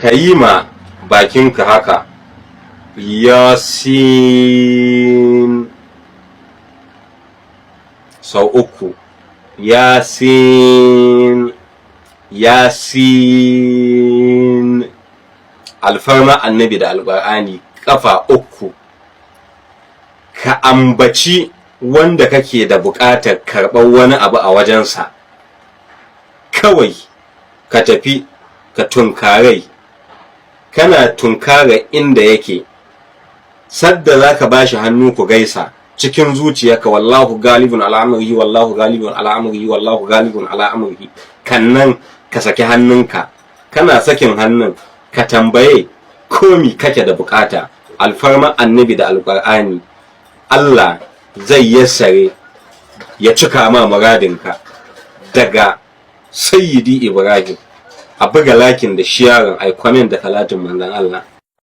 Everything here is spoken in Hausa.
Ka yi ma bakinka haka, Yasin, sau uku. Yasin, Yasin, alfarma Annabi da Alƙur'ani, kafa uku. Ka ambaci wanda kake da buƙatar karɓar wani abu a wajensa, kawai ka tafi ka tunkarai. Kana tunkara inda yake, sadda za ka ba shi hannu ku gaisa, cikin zuciyarka: "Wallahu galibun ala amrihi, wallahu galibun ala amrihi, wallahu galibun ala amrihi." Kannan ka saki hannunka. Kana sakin hannun, ka tambaye komi kake da bukata. Alfarma Annabi da Alqur'ani, Allah zai yassare ya cika ma muradinka. Daga Sayyidi Ibrahim. A buga liking da sharing, ai comment da salatin Manzon Allah.